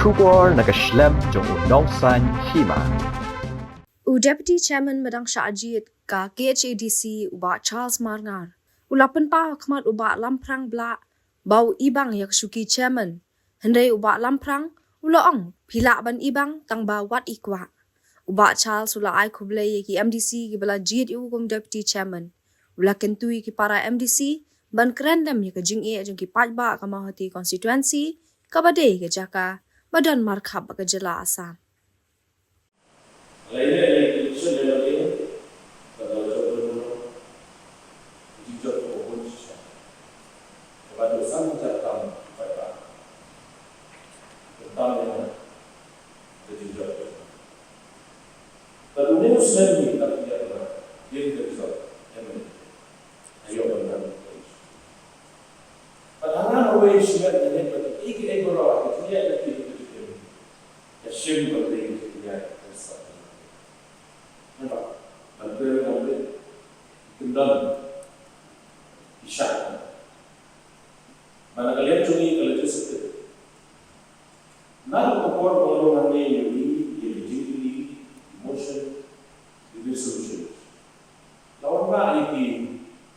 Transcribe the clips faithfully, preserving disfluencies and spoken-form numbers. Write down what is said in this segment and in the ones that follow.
Khubor na ka shlem jong u Nongsaiñ Hima. U Deputy Chairman ba dang shah jied ka K H A D C, u Bah Charles Marngar, u la pynpaw ha khmat u Bah Lamphrang Blah ba u ibang ïa ka shuki Chairman. Hynrei u Bah Lamphrang u la ong, phi lah ban ibang tang ba wat i kwah. U Bah Charles u la ai khublei ïa ki M D C kiba la jied ïa u kum Deputy Chairman. U la kyntu ïa ki para M D C ban kren lem ïa ka jingeh jong ki paidbah ka Mawhati constituency, kaba dei ka jaka ba don markhap bad ka jylla Assam. Ka shim ba dei ka jingïaid ka sah. Namar ban kren ban kren ki kyndon ki shah. Ba na ka liang jong ngi ka legislative, na ka por ba long hangne ïa ngi ïa ki jingkylli, ki motion, ki resolution, la wan ba ïa ki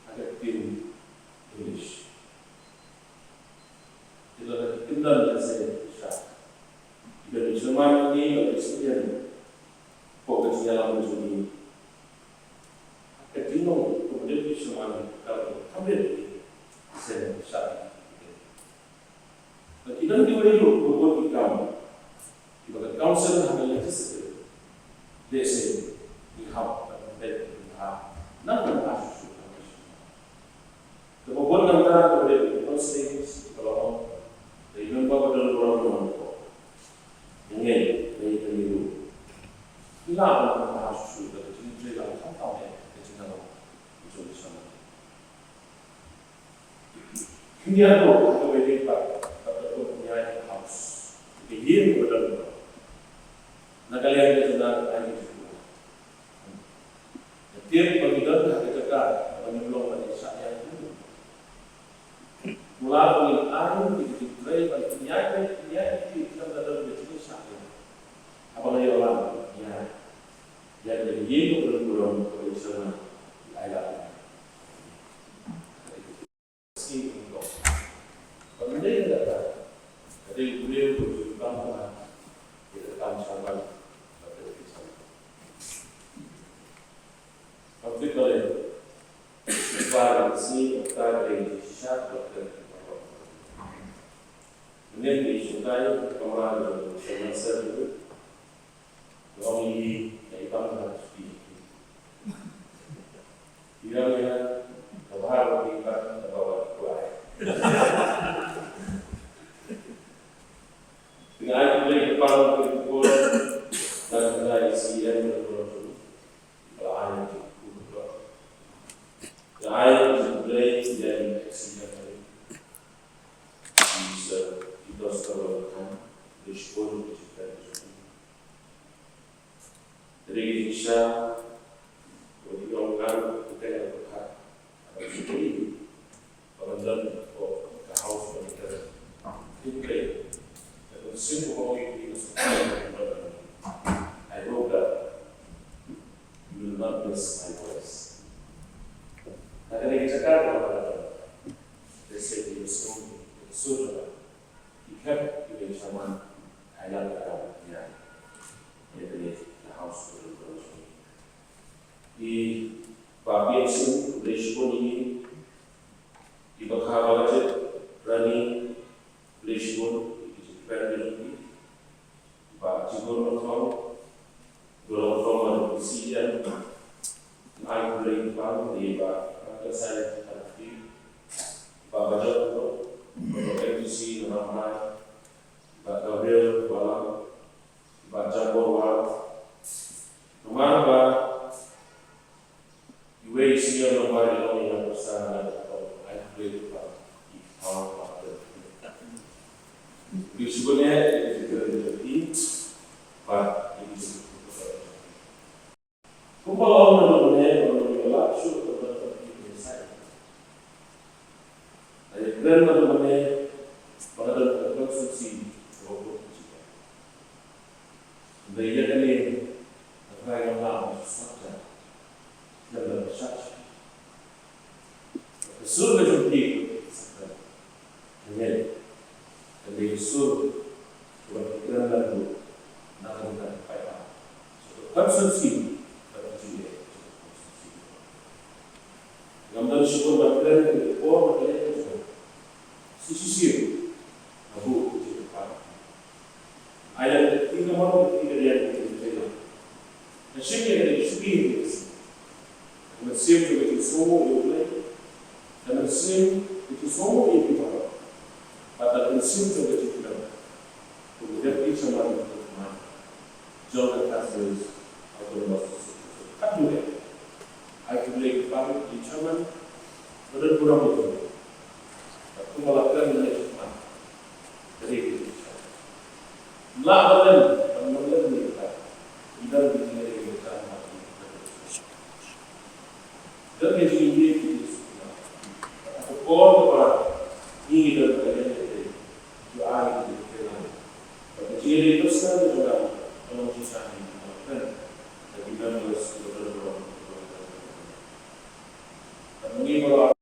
ha ka ktien English. Ki la ki kyndon ka seng sha. Ki don ki syrman ki la ki syrman. Ko ka jingïalam jong ngi. Ka jinglong ko ka dei ki syrman ka la ka bit seng sha. Ba ki don ki wei ruh ko ko ki kam. Kiba ka council ha ka legislative. Lehse ngi hap ban peit ngi hap nang nang ha shuh shuh. Kaba bun nangta kaba dei ka constituency kaba la ong, dei member ba don burom burom ko. Ngi ngi ngi ngi ruh. Ngi la ban ha shuh shuh da ka jingtrei la kham kham eh ka jingïalam. Ka jong ka shnong. Khyndiat ruh ha kaba ïadei bad ka kum pynïaid House. Ka ïing kaba don na ka liang ka jong ka ai ka jingkhuslai. Ka tip ba ngi don ha ka jaka kaba ngim long ban ïashah ïa ka. Mula ba ngin ai ka jingtrei ban pynïaid, pynïaid ki jingtrei ka don ka jingïashah ïa. Haba ngi ïoh lan ïa ïa ka ïing kaba don burom kaba ïashah ïa. Ai la. Ïa, ïa, ka bahar di kat ka bawa di kuai. Tengah itu boleh depan ke pukul dan tengah isi yang berlaku. Kalau air di pukul. Tengah itu boleh jadi aksi yang lain. Bisa kita sekarang kan respon kita. Jadi, Isha, bagi orang kan, kita yang berkat. Bagi kita ini, orang dan, oh, the house of the, kita, the simple of it is, I hope that you will not miss my voice. Nah, dari Jakarta, they say, you know, so, so, you can't, you know, someone, I love that, yeah. Ïa kane ka House Resolution. I Bah P N Singh, khublei shibun ïa ngi. I Bah Kha Bah Kajit Rani, khublei shibun ïa ki jingkyrpad ïa ngi. I Bah Jigor Rathong, Jigor Rathong, ma dei C E M. Ai khublei ïa i Bah Rangkasai Kharti, i Bah Bajot, i Bah M D C na Lamai, i Bah Gabriel Walam, i Bah Jambor Walam. Namar ba iwei i senior namar i long i nongpyrshah na ka tong, ai khublei ïa i Bah, i Bah Bajot. Khublei shibun ïa i, i, i, i, i, Bah, i, i, i, i, Kumba ong na ka mane, ba nga la shu ka ban ka ki ne sai. Ai kren na ka mane, ba nga don ka constituency, ba nga don ka Ïa kane, ka Trai ngam lah ban sngap. Khlem da pyrshah shuh. Ka sur ka jong phi ka sngap. Ka ngeit. Ka dei ka sur kaba phi kren lang ruh na ka bynta ka paidbah. Sha ka constituency ba phi ju leh. Ngam don shibun ban kren ïa ka por bad ka leh ka jong. Shisien shisien nga buh ïa ka jingkyrpad. Ai lad ka kti kamon, ka kti kadiang, ka kti kadiang. Nga shim ïa kane ka shuki ïa ka sngi. Ka mynsiem jong ka jingsngewnguh ïa U Blei. Ka mynsiem ka jingsngewnguh ïa phi baroh. Bad ka mynsiem jong ka jingkyrpad. Kum u Deputy Chairman jong ka Khasi Hills Autonomous District Council. Katno ruh. Ai khublei kyrpad ïa u Chairman ba don burom ïa phi. Bad kumba la kren mynne shakhmat. Ka dei ka jingshai. Ym lah ban lem, ban lem ne kata. Ngi don ka jingïadei kaba jam bad ngi. Don ka jingïadei kaba jam. Ka por kaba ngi don ka jingïadei. Ju ai ka jingïadei. Bad ka jingïadei personal ka jong nga. Ka long jingshai, ka long friend. Bad ki members kiba don burom. Bad ngi baroh